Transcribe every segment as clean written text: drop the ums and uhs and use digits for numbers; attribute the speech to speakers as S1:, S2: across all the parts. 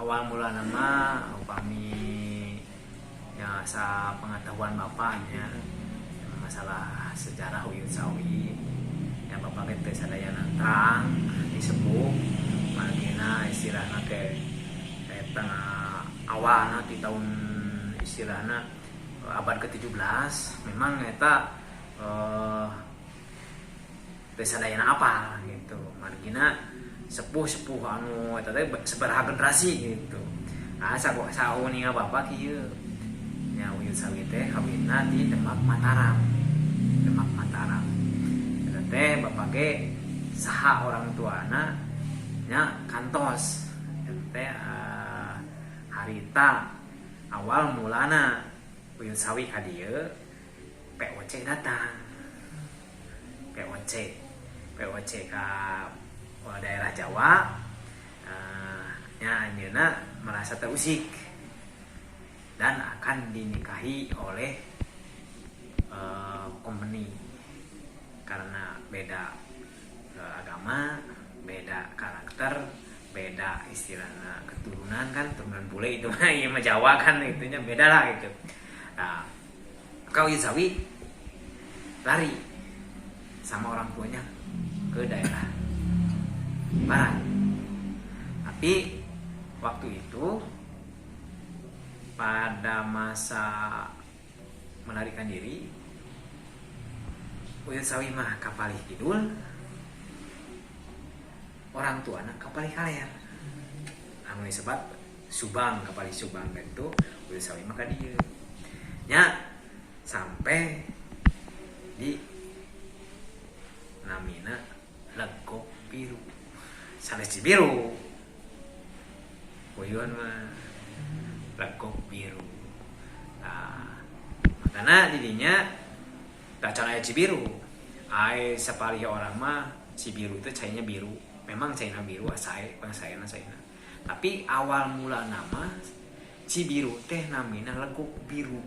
S1: Awal mula nama upami ya sa pengetahuan bapaknya masalah sejarah Uyut Sawi ya, bapak teh sadayana terang disebut margina istilahna teh eta awalna di tahun istilahna abad ke-17 memang eta teh sadayana apa gitu. Margina sepuh-sepuh anu eta teh sabaraha generasi gitu. Nah, sauninga bapak kieu nya, Uyut Sawi teh kawinna di Demak Mataram. Demak Mataram eta teh bapak ge saha orang tuana nya kantos eta teh harita awal mulana Uyut Sawi ka dieu VOC datang, VOC VOC ka daerah Jawa, nya anjeunna merasa terusik dan akan dinikahi oleh company karena beda agama, beda karakter, beda istilahnya keturunan kan, turunan bule itu mah, iya mah Jawa kan, itunya beda lah gitu. Nah, kau Sawi lari sama orang tuanya ke daerah barat. Tapi waktu itu pada masa melarikan diri, Uyut Sawi mah kapalih kidul, orang tuana kapalih kaler anu disebut Subang, kapalih Subang itu. Uyut Sawi mah ka dieu nya sampai di namina Legok Biru, sanes Cibiru, Uyun mah Legok Biru. Nah, makanya didinya tacan aya Cibiru. Ai sapalih orang mah Cibiru itu cainya biru, memang caina biru sae bangsaena caina, tapi awal mula nama Cibiru teh namina Legok Biru.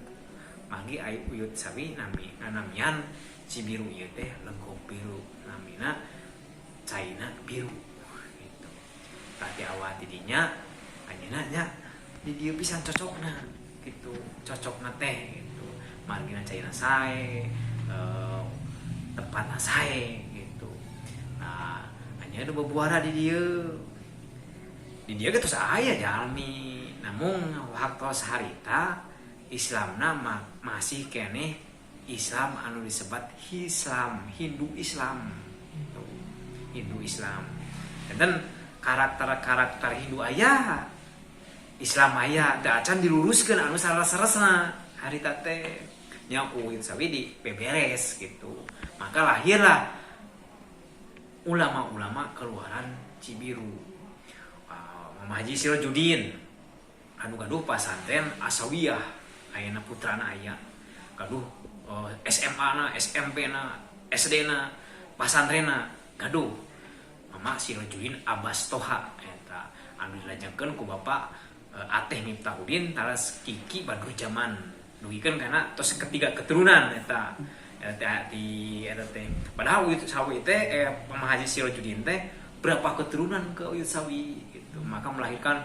S1: Manggi ai Uyut Sawi nami namian Cibiru ieu teh Legok Biru, namina caina biru gitu. Berarti awal tidinya anjeunna nya di dieu pisan cocokna gitu, cocokna teh gitu, margina caina sae, tempatna sae gitu. Nah, anjeunna bebuara di dieu, di dieu ge tos aya jalmi, namun waktu harita Islamna masih keneh Islam anu disebut Islam Hindu Islam gitu. Hindu Islam dan karakter-karakter Hindu aya, Islam aya, teu acan diluruskeun anu saras-sarasna harita teh nya ku Sawi di beberes gitu. Maka lahirlah ulama-ulama keluaran Cibiru, Mama Haji Sirojudin anu gaduh pasantren Asawiyah, ayeuna putrana aya gaduh SMA na, SMP na, SD na, pasantrena gaduh Mama Sirojudin Abbas Toha eta anu dilajengkeun ku Bapak Ateh Miftahudin talas Kiki Badrul Jaman dugikeun kana tos ketiga keturunan eta eta di eta teh. Padahal Uyut Sawi teh, Mama Haji Sirojudin teh berapa keturunan ke Uyut Sawi gitu, maka melahirkan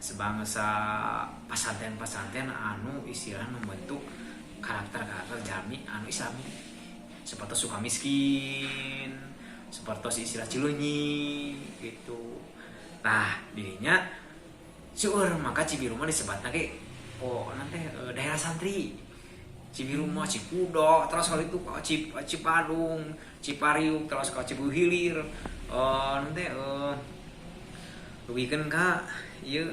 S1: sebangsa pasantren-pasantren anu istilah membentuk karakter-karakter jalmi anu islami seperti Sukamiskin, seperti istilah Cileunyi gitu. Nah, dirinya seueur, maka Cibiru mah disebutna ge oh nanti daerah santri. Cibiru mah Cikuda terus kalau itu Cipadung, Cipariuk, terus ke Cibuh Hilir, nanti dugikeun ka ieu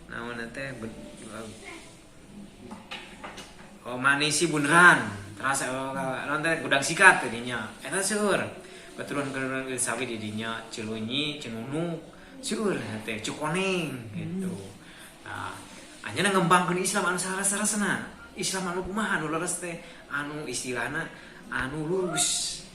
S1: naon teh, oh Manisi Bundaran, terus nanti Gudang Sikat dinya eta seueur keturunan-keturunan Sawi di dinya, Cileunyi, Cinunuk, seueur teh, Cikoneng gitu. Nah, anjeunna ngembangkeun Islam anu saras-sarasna. Islam anu kumaha anu leres teh, anu istilahna anu lurus,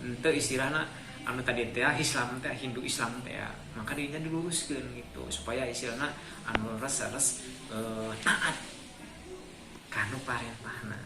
S1: henteu istilahna anu tadi teh Islam teh Hindu Islam teh, maka dirinya diluruskeun gitu supaya istilahna anu leres leres taat kanu parentahna.